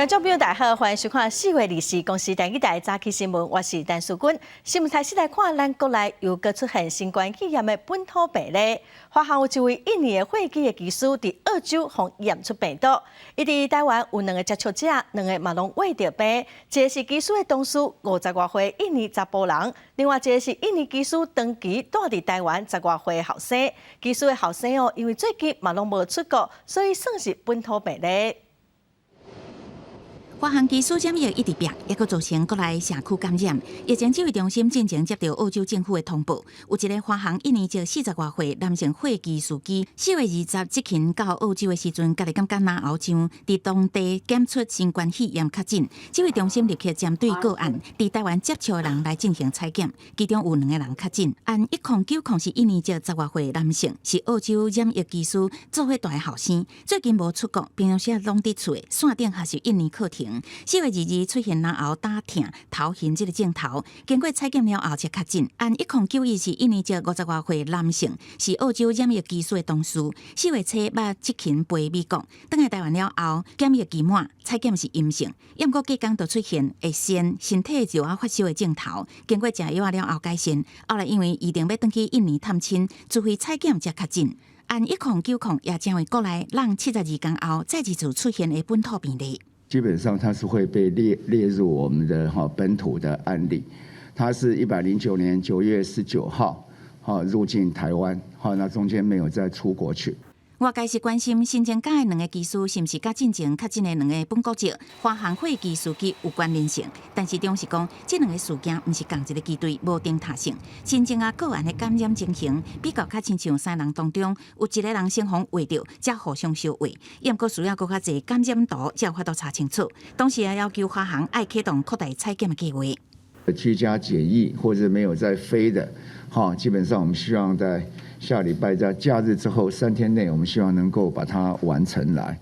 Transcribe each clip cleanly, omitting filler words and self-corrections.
觀眾朋友大家好，歡迎收看4月24公視第二台早起新聞，我是陳淑君。新聞開始來看，咱國內又閣出現新冠肺炎的本土病例。華航有一位印尼的貨機的機師佇澳洲予驗出病毒，伊佇台灣有兩个接觸者，兩个嘛攏秽著病。一个是機師的同事，50外歲印尼查埔人；另外一个是印尼機師長期蹛佇台灣十外歲後生。機師的後生哦，因為最近嘛攏無出國，所以算是本土病例。華航機師染疫一直變，猶閣造成國內社區感染。疫情指揮中心進前接著澳洲政府的通報，有一个華航印尼籍40外歲男性貨機司機，4月20執勤到澳洲的時陣，家己感覺嚨喉脹，佇當地檢出新冠肺炎確診。指揮中心立刻針對個案，佇台灣接觸的人來進行採檢，其中有兩个人確診。案1090是印尼籍十外歲男性，是澳洲染疫機師做伙蹛的後生，最近無出國，平常時攏佇厝的，線頂學習印尼課程。4月22出現嚨喉焦疼、頭暈這个症頭，經過採檢了後才確診。案1091是印尼籍50外歲男性，是澳洲染疫機師的同事。4月初捌執勤飛美國，轉來台灣了後，檢疫期滿，採檢是陰性，毋過隔工就出現會痫、身體熱啊發燒的症頭，經過食藥了後改善。後來因為預定欲轉去印尼探親，自費採檢才確診。案1090也成為國內人72工後再一次出現的本土病例。基本上它是會被列入我們的哈本土的案例，它是109年9月19號哈入境台灣，哈那中間沒有再出國去。外界是關心新增加的兩个機師是毋是佮進前確診的兩个本國籍華航貨機司機有關聯性？但是中時講，這兩个事件毋是仝一个機隊，無重疊性。新增加個案的感染情形，比較較親像三人當中有一个人先予穢著，才互相相穢。毋過需要閣較濟感染圖，才有法度查清楚。同時也要求華航愛啟動擴大採檢的計劃。居家檢疫或者沒有在飛的，哈，基本上我們希望在下禮拜在假日之後3天內，我們希望能夠把它完成來。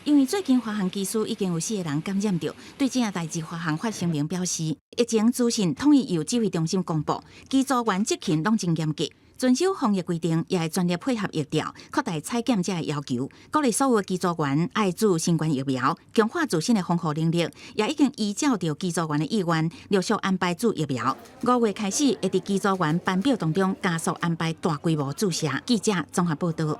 因為最近華航機師已經有四个人感染著，對這件代誌華航發聲明表示，疫情資訊統一由指揮中心公布，機組員執勤攏真嚴格，遵守防疫規定，也會全力配合疫調，擴大採檢這个要求，鼓勵所有的機組員愛注新冠疫苗，強化自身的防護能力，也已經依照著機組員的意願，陸續安排注疫苗。5月開始，會佇機組員班表當中加速安排大規模注射。記者綜合報導。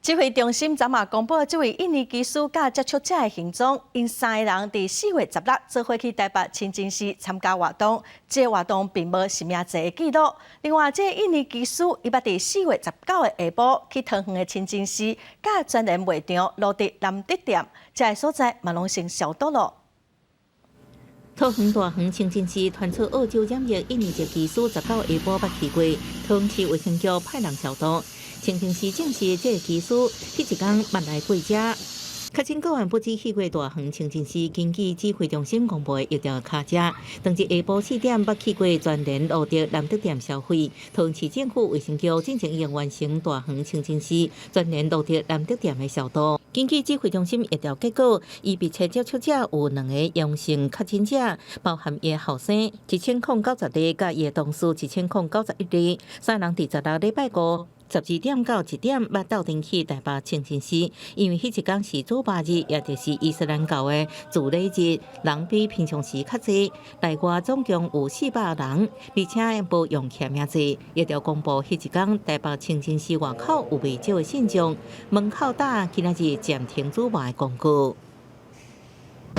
指揮中心昨嘛公布這位印尼機師佮接觸者的行蹤，𪜶三个人佇4月16做伙去台北清真寺參加活動，這个活動並無實名制的記錄。另外，這个印尼機師伊捌佇4月19的下晡去桃園的清真寺，佮全聯賣場蘆竹南德店，這个所在嘛攏先消毒囉。桃園大園清真寺傳出澳洲染疫印尼籍機師19下晡捌去過，桃園市衛生局派人消毒。清真寺證實，這个機師彼一工捌來過遮。確診個案不止去過大園清真寺，根據指揮中心公布的疫調卡遮，當日下晡4點捌去過全聯蘆竹南德店消費。桃園市政府衛生局進前已經完成大園清真寺、全聯蘆竹南德店的消毒。根據指揮中心疫調結果，伊密切接觸者有兩个陽性確診者，包含伊的後生1090例，佮伊的同事1091例，三人佇16禮拜五12點到1點，捌鬥陣去台北清真寺，因為彼一工是主巴日，也就是伊斯蘭教的主禮日，人比平常時較濟。內外總共有400人，而且無用簽名制。疫調公布彼一工台北清真寺外口有袂少的信眾，門口打今仔日暫停主拜的公告。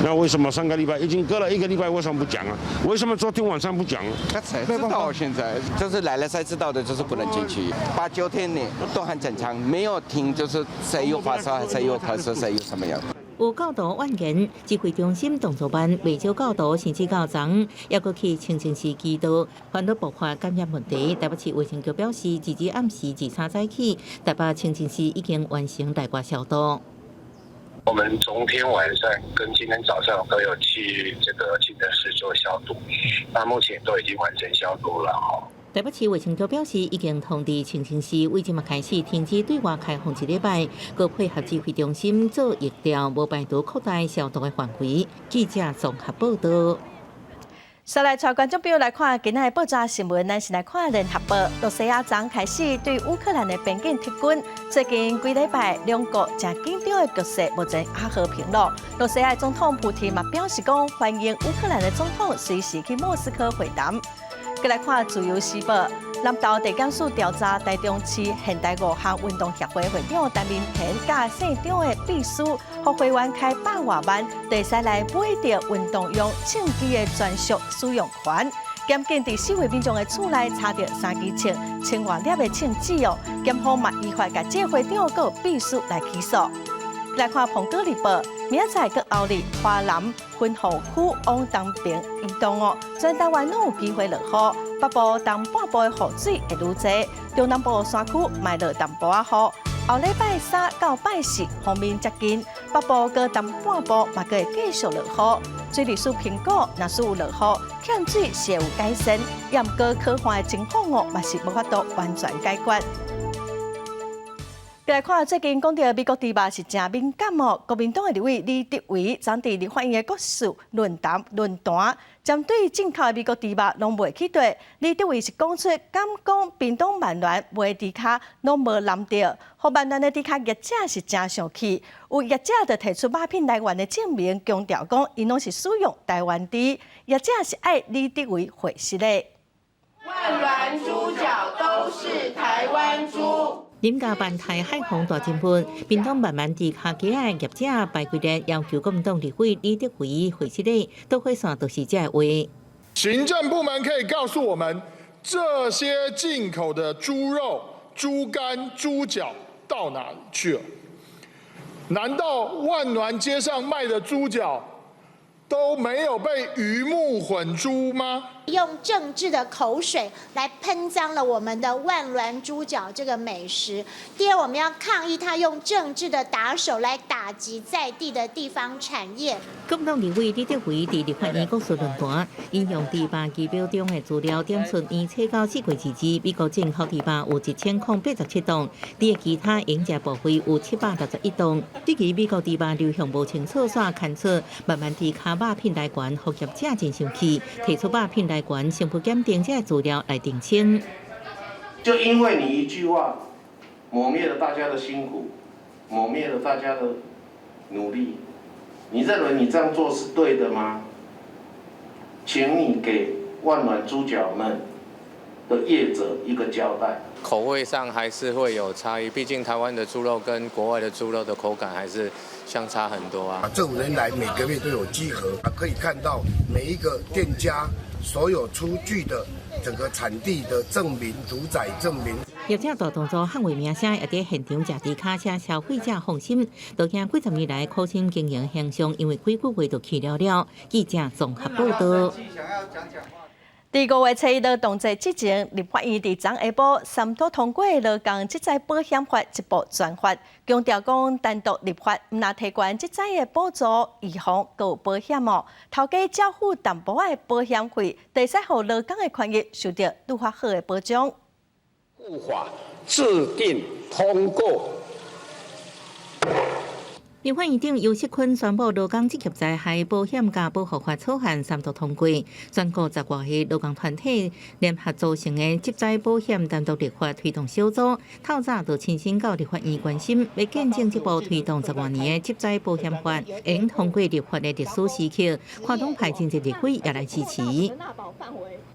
那為什麼上個禮拜已經隔了一個禮拜，為什麼不講啊？為什麼昨天晚上不講？他才知道現在，就是來了才知道的，就是不能進去。8、9天呢都很正常，沒有聽就是誰有發燒，誰有咳嗽，誰有什麼樣。有教徒怨言，指揮中心動作慢，袂少教徒甚至到昨猶閣去清真寺祈禱，煩惱爆發感染問題。台北市衛生局表示，截至暗時23早起，台北清真寺已經完成內外消毒。我們昨天晚上跟今天早上都有去這個清真寺做消毒，那目前都已經完成消毒了。台北市衛生局表示，已經通知清真寺，為這馬開始停止對外開放一禮拜，閣配合指揮中心做疫調，無排除擴大消毒的範圍。記者綜合報道。再來帶觀眾朋友來看今仔的報紙新聞，咱先來看聯合報。羅西亞昨開始對烏克蘭的邊境撤軍，最近幾禮拜兩國誠緊張的局勢目前也和平咯。羅西亞總統普丁嘛表示講，歡迎烏克蘭的總統隨時去莫斯科會談。閣來看自由時報，南投地檢署調查台中市現代五項運動協會會長陳明田佮姓張的秘書，予會員開百外萬，會使來買著運動用槍支的專屬使用權。檢警佇四位民眾的厝內查著三支槍、千外粒的槍子哦，檢方嘛依法共這會長佮秘書來起訴。來看《蘋果日報》，明仔載閣後日，花蓮分雨區往東邊移動哦，全台灣攏有機會落雨，北部東半部的雨水會愈濟，中南部山區嘛落淡薄仔雨。後禮拜三到拜四，鋒面接近，北部閣東半部嘛閣會繼續落雨。水利署評估，若是有落雨，欠水是會有改善，毋過乾旱的情況哦，嘛是無法度完全解決。來看最近講著美國豬肉是誠敏感哦，國民黨的立委李德維昨佇立法院的國事論壇，針對進口的美國豬肉攏袂去對，李德維是講出敢講屏東萬巒賣豬跤攏無藍著，予萬巒的豬跤業者是誠生氣，有業者就提出肉品來源的證明，強調講𪜶攏是使用台灣豬，業者是愛李德維回實的。萬巒豬腳都是台灣豬。林家辦台海防大金本，屏東萬巒豬跤雞仔業者排隊咧要求國民黨立委李德維回實咧，導火線就是這話。行政部門可以告訴我們，這些進口的豬肉、豬肝、豬腳到哪裡去了？難道萬巒街上賣的豬腳都沒有被魚目混珠嗎？用政治的口水來噴髒了我們的萬巒豬腳這個美食。第二，我們要抗議他用政治的打手來打擊在地的地方產業。國民黨立委李德維佇立法院國事論壇，引用豬肉儀表中的資料，點出伊冊到4月2日，美國進口豬肉有1087檔，佇其他營業部位有761檔。對於美國豬肉流向無清楚，煞牽出萬巒豬跤肉品來源，予業者真生氣，提出肉品來源、生物檢定這資料來澄清。就因為你一句話，抹滅了大家的辛苦，抹滅了大家的努力。你認為你這樣做是對的嗎？請你給萬巒豬腳們的業者一個交代。口味上還是會有差異，畢竟台灣的豬肉跟國外的豬肉的口感還是相差很多啊。這5年來每個月都有稽核，可以看到每一個店家所有出具的整個產地的證明、屠宰證明。業者大動作捍衛名聲，也佇現場食豬跤，請消費者放心。都驚幾十年來苦心經營形象，因為幾句話就去了了。記者綜合報道。佇5月初一勞動節之前，立法院佇昨下晡三讀通過勞工職災保險法一部專法，強調講單獨立法毋但提懸職災的補助、預防閣有保險哦。頭家繳付淡薄仔的保險費，會使予勞工的權益受著愈較好的保障。法制定通過。立法院長游錫堃宣布勞工職業災害保險佮保護法草案三讀通過，全國十外個勞工團體聯合組成的職災保險單獨立法推動小組，透早就親身到立法院關心，欲見證這部推動十外年的職災保險法會通過立法的歷史時刻，跨黨派真濟立委也來支持。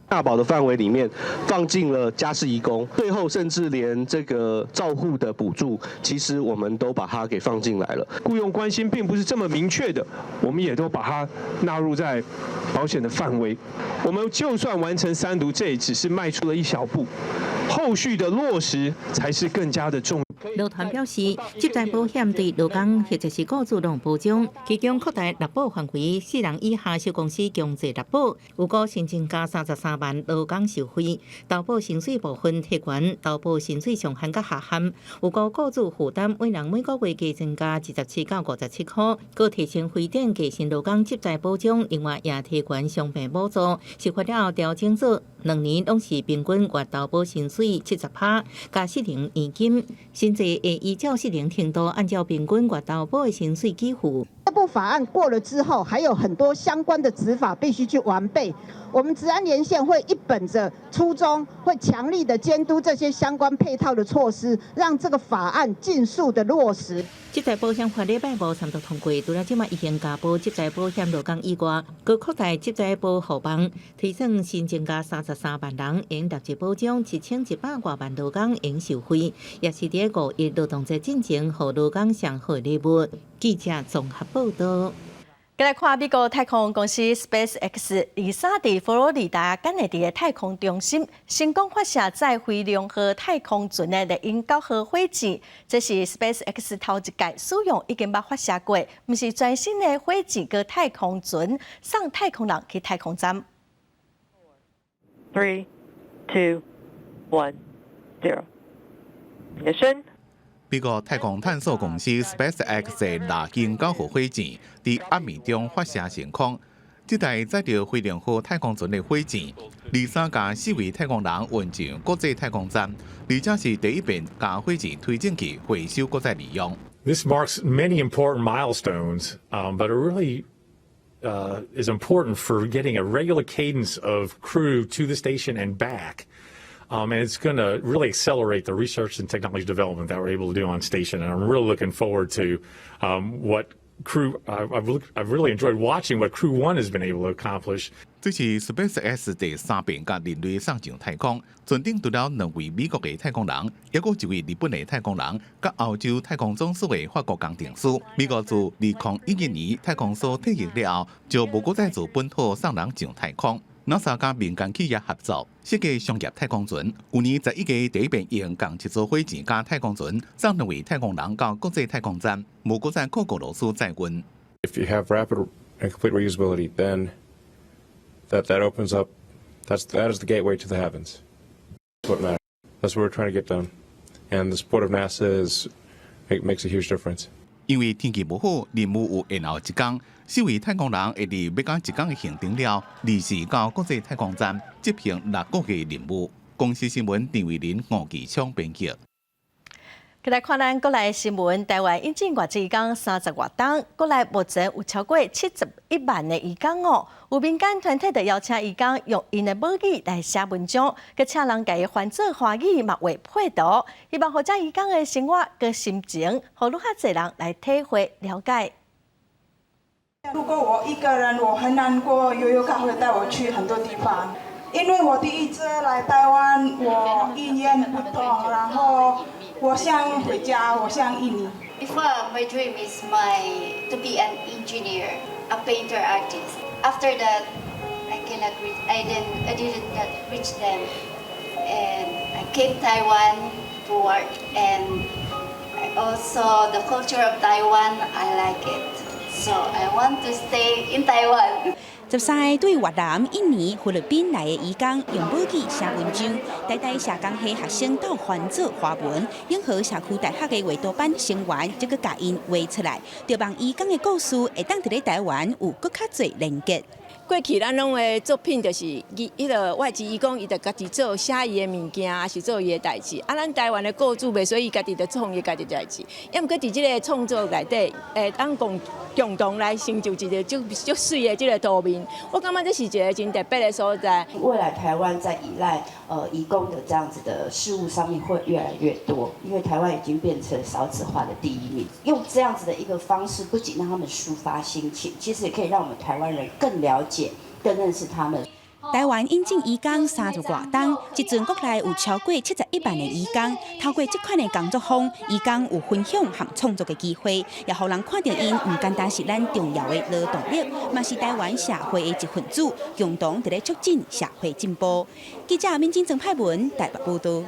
納保的範圍裡面放進了家事移工，最後甚至連這個照護的補助，其實我們都把它給放進來了。僱傭關係並不是這麼明確的，我們也都把它納入在保險的範圍。我們就算完成三讀，這也只是邁出了一小步，後續的落實才是更加的重要。勞團表示，職災保險對勞工或者是僱主攏有保障，其中擴大納保範圍，四人以下小公司強制納保，預估新增加33萬勞工受惠。投保薪水部分提懸，投保薪水上限佮下限，預估僱主負擔每人每個月加增加27到57塊，閣提升非典加薪勞工職災保障，另外也提懸傷病補助，釋法了後調整做2年攏是平均月投保薪水70%，加失能年金，薪資會依照失能程度，按照平均月投保的薪水給付。這部法案過了之後，還有很多相關的執法必須去完備。我們職安連線會一本着初衷，會強力的監督這些相關配套的措施，讓這個法案盡速的落實。職災保險法禮拜五三讀通過，除了這馬已經加保職災保險勞工以外，閣擴大職災保護網，推算新增加33萬人會納入保障，1100外萬勞工會受惠，也是佇五一勞動節進前，予勞工上好禮物。記者綜合報道。繼來看美國太空公司 SpaceX 23佇佛羅里達甘迺迪的太空中心成功發射載飛龍號太空船的獵鷹9號火箭，這是 SpaceX 頭一屆使用已經捌發射過，毋是全新的火箭佮太空船送太空人去太空站。 Three, two, one, zero. Ignition. 美國太空探索公司 SpaceX 的獵鷹9號火箭，佇暗暝中發射升空。這台載著飛龍號太空船的火箭，23共四位太空人運上國際太空站，而且是第一遍共火箭推進器回收閣再利用。 This marks many important milestones, but it really is important for getting a regular cadence of crew to the station and back. And it's going to really accelerate the research and technology development that we're able to do on station. And I'm really looking forward to what crew, I've really enjoyed watching what Crew One has been able to accomplish. 這是 SpaceX 第三遍共人類送上太空，船頂除了兩位美國的太空人，抑閣一位日本的太空人，佮歐洲太空總署的法國工程師。美國自2011年太空梭退役了後，就無閣再自本土送人上太空。NASA 佮民間企業合作設計商業太空船，去年11月第一遍用仝一組火箭佮太空船送兩位太空人到國際太空站，無閣再靠俄羅斯載運。 If you have rapid and complete reusability, then that opens up. That is the gateway to the heavens. That's what matters. That's what we're trying to get done, and the support of NASA makes a huge difference. 因為天氣無好，任務有延後一工。四位太空人會佇欲到一工的行程了，臨時到國際太空站執行6個月任務。公視新聞陳慧琳、吳繼昌編輯。來看咱國內新聞，台灣引進外籍移工30外冬，國內目前有超過71萬的移工哦。有民間團體就邀請移工用𪜶的母語來寫文章，閣請人共伊翻做華語嘛畫配圖，希望予遮移工的生活佮心情，予愈較濟人來體會了解。如果我一個人，我很難過。悠悠卡會帶我去很多地方，因為我第一次來台灣，我語言不通，然後我想回家，我想印尼。 Before, my dream is to be an engineer, a painter artist. After that, I cannot reach. I didn't not reach them, and I came Taiwan to work, and I also the culture of Taiwan. I like it, so I want to stay in Taiwan. 13個對越南、印尼、菲律賓來的移工用母語寫文章，台大社工系學生鬥翻做華文，永和社區大學的畫圖班成員則閣共𪜶畫出來，著望移工的故事會當佇咧台灣有閣較濟連結。過去咱攏的作品就是伊彼个外籍移工，伊就家己做寫伊的物件，抑是做伊的代誌。啊，咱台灣的雇主袂使伊家己就創伊家己代誌。抑毋過佇這个創作內底，會當共同來成就一個足足媠的這个圖面。我感覺這是一個真特別的所在。未來台灣在依賴移工的這樣子的事物上面會越來越多，因為台灣已經變成少子化的第一名。用這樣子的一個方式，不僅讓他們抒發心情，其實也可以讓我們台灣人更了解、更認識他們。台灣引進移工30外冬，這陣國內有超過71萬的移工。透過這款的工作坊，移工有分享和創作的機會，也予人看著𪜶毋單單是咱重要的勞動力，嘛是台灣社會的一份子，共同佇咧促進社會進步。記者敏晶、曾派文台北報導。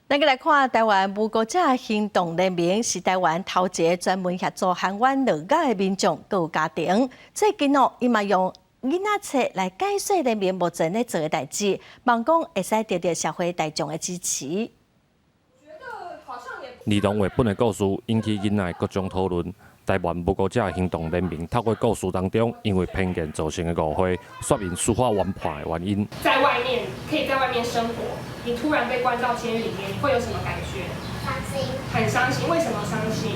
咱閣來看台灣無辜者行動聯盟是台灣頭一个專門協助含冤落獄的民眾閣有家庭。最近哦，伊嘛用囡仔冊來解說聯盟目前咧做的代誌，望講會使得著社會大眾的支持。兒童繪本的故事引起囡仔的各種討論。台灣無辜者行動聯盟透過故事當中，因為偏見造成的誤會，說明司法冤判的原因。在外面可以在外面生活，你突然被關到監獄裡面，你會有什麼感覺？傷心。很傷心，為什麼傷心？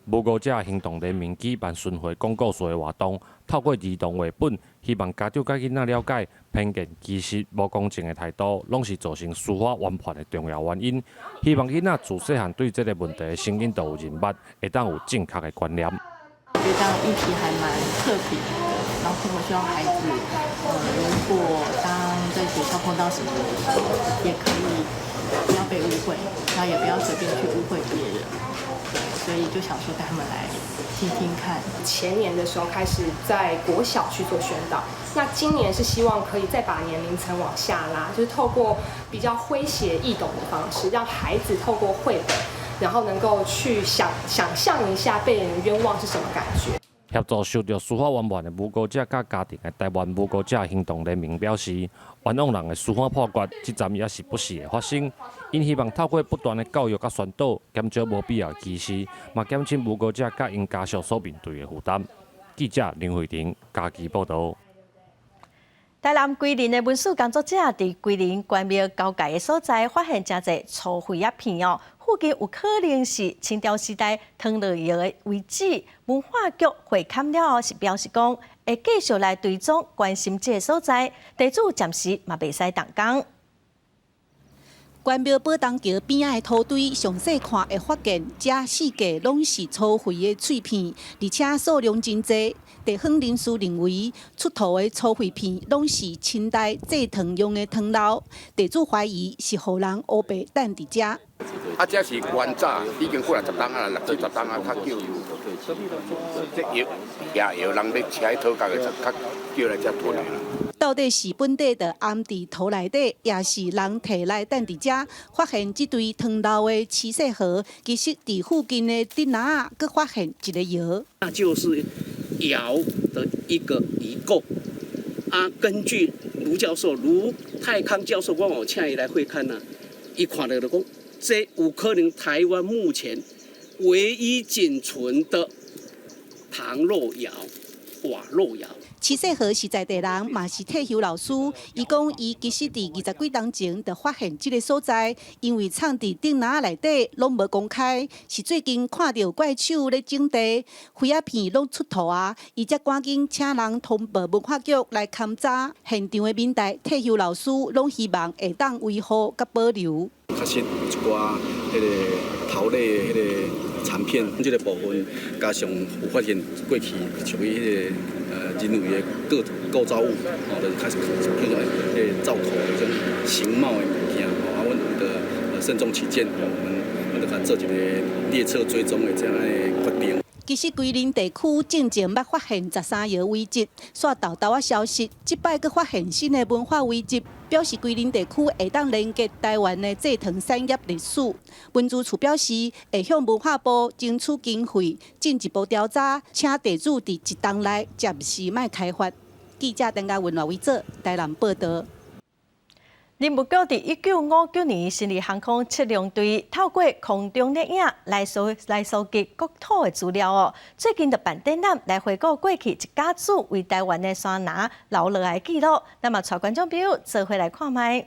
無辜者行動聯盟舉辦巡迴講故事的活動，透過兒童繪本，希望家長佮囡仔了解偏見、歧視、無公正的態度，攏是造成司法冤判的重要原因。希望囡仔自細漢對這個問題的成因都有認捌，會當有正確的觀念。我覺得這樣議題還蠻特別的，然後我希望孩子，如果當在學校碰到什麼，也可以不要被誤會，然後也不要隨便去誤會別人。所以就想說帶他們來聽聽看。前年的時候開始在國小去做宣導，那今年是希望可以再把年齡層往下拉，就是透過比較詼諧易懂的方式，讓孩子透過繪本，然後能夠去想想象一下被人冤枉是什麼感覺。協助受著司法冤判的無辜者佮家庭的台灣無辜者行動聯盟表示，冤枉人的司法判決，這陣也是不時會發生。𪜶希望透過不斷的教育佮宣導，減少無必要的歧視，嘛減輕無辜者佮𪜶家屬所面對的負擔。記者林慧婷嘉義報導。台南歸仁的文史工作者佇歸仁關廟交界的所在，發現誠濟粗廢仔片哦，附近有可能是清朝時代唐樂窯的遺址。文化局會勘了後是表示講，會繼續來追蹤關心這个所在，地主暫時嘛袂使動工。關廟寶東橋邊仔的土堆，詳細看會發現，遮四界攏是粗廢的碎片，而且數量真濟。地方人士認為，出土的粗廢片攏是清代製糖用的糖漏，地主懷疑是予人烏白擲佇遮。啊，這是原早已經過來十冬啊，六七十冬啊，較久。這窯也窯人咧車去討價的，較叫來遮囤的啦。到底是本地的掩佇土內底，抑是人提來擲佇遮？發現這堆糖漏的瓷細盒，其實佇附近的竹林仔，閣發現一個窯。那就是窯的一個遺構。啊，根據盧教授、盧泰康教授，我有請伊來會勘啊，伊看著就講，這有可能台灣目前唯一僅存的糖漏窯、瓦漏窯。徐世和是在地人，嘛是退休老師。伊講，伊其實佇20幾冬前就發現這个所在，因為藏佇竹林仔內底攏無公開，是最近看著怪手咧整地，廢仔片攏出土啊，伊才趕緊請人通報文化局來勘查。現場的民代退休老師攏希望會當維護佮保留。確實有一寡彼个陶類彼个殘片，這个部分加上有發現過去屬於彼个人為的構造物，吼，就是開始叫做彼个灶口的這種形貌的物件，吼，啊，阮為著慎重起見，阮就共做一个列冊追蹤的這樣的決定。其實歸仁地區進前捌發現13窯遺跡，煞沓沓仔消失。這擺閣發現新的文化遺跡，表示歸仁地區會當連結台灣的製糖產業歷史。文資處表示，會向文化部爭取經費，進一步調查，請地主佇一冬內暫時莫開發。記者陳嘉文、賴維哲台南報導。林務局佇1959年成立航空測量隊，透過空中攝影來收集國土的資料哦。最近就辦展覽來回顧過去一甲子為台灣的山林留落來的記錄。那麼，帶觀眾朋友做伙來看覓。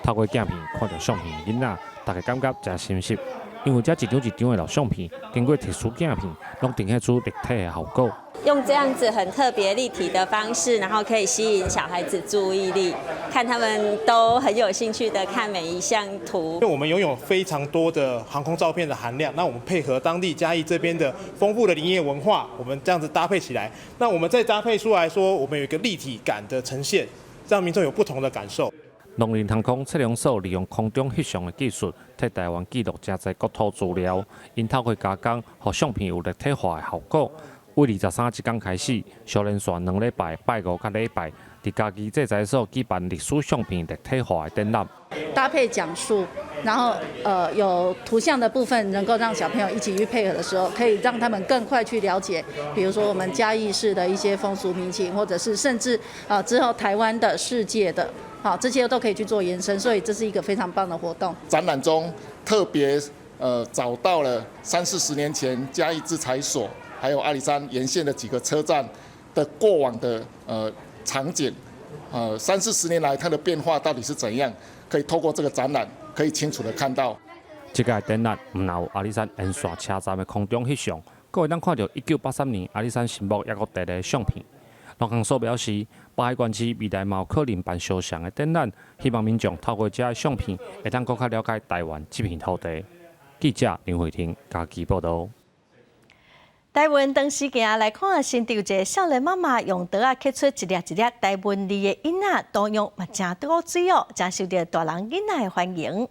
透過鏡片看著相片的囡仔，大家感覺誠親切，因為這一張一張的老相片，經過特殊鏡片，攏呈現出立體的效果。用這樣子很特別立體的方式，然後可以吸引小孩子注意力，看他們都很有興趣的看每一項圖。因為我們擁有非常多的航空照片的含量，那我們配合當地嘉義這邊的豐富的林業文化，我們這樣子搭配起來，那我們再搭配出來說，我們有一個立體感的呈現，讓民眾有不同的感受。農林航空測量所利用空中翕相的技術，替台灣記錄誠濟國土資料，𪜶透過加工，予相片有立體化的效果。為23這工開始，相連續2禮拜，拜五佮禮拜，佇嘉義製材所舉辦歷史相片立體化的展覽。搭配講述，然後有圖像的部分，能夠讓小朋友一起去配合的時候，可以讓他們更快去了解，比如說我們嘉義市的一些風俗民情，或者是甚至啊之後台灣的世界的，好這些都可以去做延伸，所以這是一個非常棒的活動。展覽中特別找到了三四十年前嘉義製材所，還有阿里山沿線的幾個車站的過往的場景，三四十年來它的變化到底是怎樣？可以透過這個展覽可以清楚的看到。這屆展覽毋但有阿里山沿線車站的空中翕相，閣會當看著1983年阿里山神木抑閣地的相片。農工所表示，北海縣市未來嘛有可能辦相像的展覽，希望民眾透過這个相片，會當閣較了解台灣這片土地。記者林慧婷嘉義報導。台灣長時間來看，新竹一个少年媽媽用刀仔刻出一粒一粒台灣字的印仔，圖樣嘛誠多媠哦，誠受著大人囡仔的歡迎。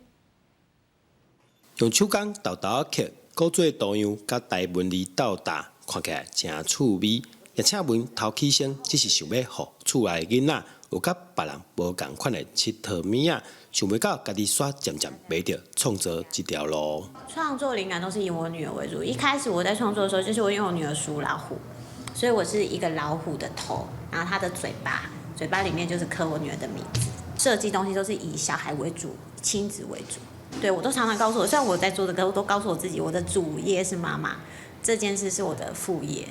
用手工沓沓仔刻古籍圖樣，佮台灣字鬥搭，看起來誠趣味。葉請文頭起先只是想欲予厝內囡仔有佮別人無仝款的𨑨迌物仔，想袂到家己煞漸漸迷著創作這條路。創作靈感都是以我女兒為主。一開始我在創作的時候，就是我因為我女兒屬老虎，所以我是一個老虎的頭，然後她的嘴巴，嘴巴裡面就是刻我女兒的名字。設計東西都是以小孩為主，親子為主。對，我都常常告訴我，雖然我在做這個，我都告訴我自己，我的主業是媽媽，這件事是我的副業。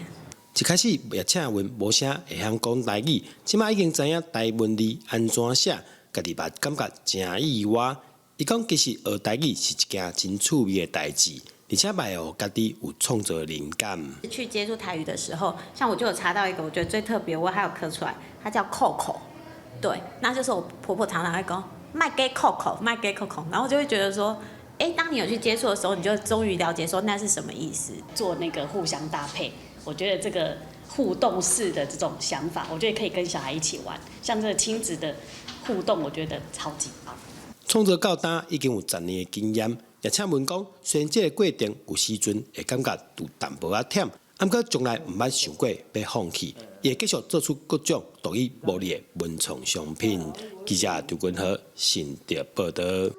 一開始葉請文無啥會曉講台語，這馬已經知影台灣字按怎寫，家己嘛感覺誠意外。伊講其實學台語是一件真趣味的代誌，而且嘛會予家己有創作靈感。去接觸台語的時候，像我就有查到一個，我覺得最特別，我還有刻出來，它叫扣扣。對，那就是我婆婆常常會講，莫閣扣扣，莫閣扣扣，然後我就會覺得說，欸，當你有去接觸的時候，你就終於了解說那是什麼意思。做那個互相搭配。我覺得這個互動式的這種想法，我覺得可以跟小孩一起玩，像這個親子的互動，我覺得超級棒。創作到今已經有10年的經驗，葉請文講，雖然這個過程有時陣會感覺有淡薄仔忝，毋過從來毋捌想過欲放棄，伊會繼續做出各種獨一無二的文創商品。記者張君和新竹報導。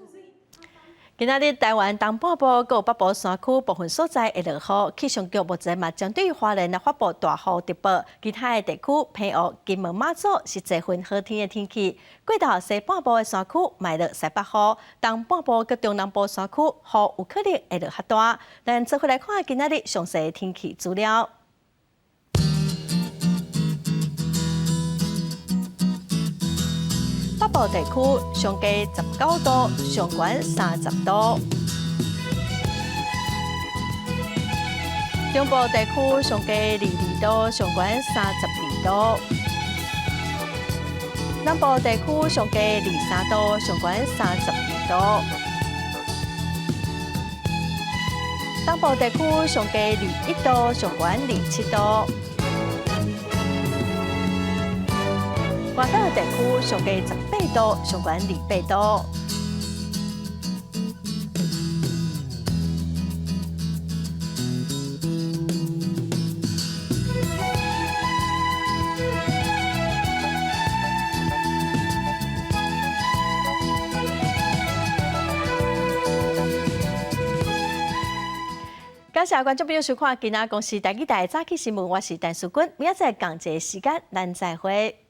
今仔日台灣東半部閣北部山區部分所在會落雨，氣象局目前嘛針對花蓮來發布大雨特報，其他的地區澎湖、金門、馬祖是濟份好天的天氣。過頭西半部的山區嘛會落西北雨，東半部佮中南部山區雨有可能會落較大。咱做伙來看今仔日詳細的天氣資料。北部地區上低19度，上懸30度；中部地區上低22度，上懸32度；南部地區上低23度，上懸32度；東部地區上低21度，上懸27度。外島地區上低18度，上懸28度。感謝觀眾朋友收看今仔公視台語台早起新聞，我是陳淑君，明仔載仝一个時間，咱再會。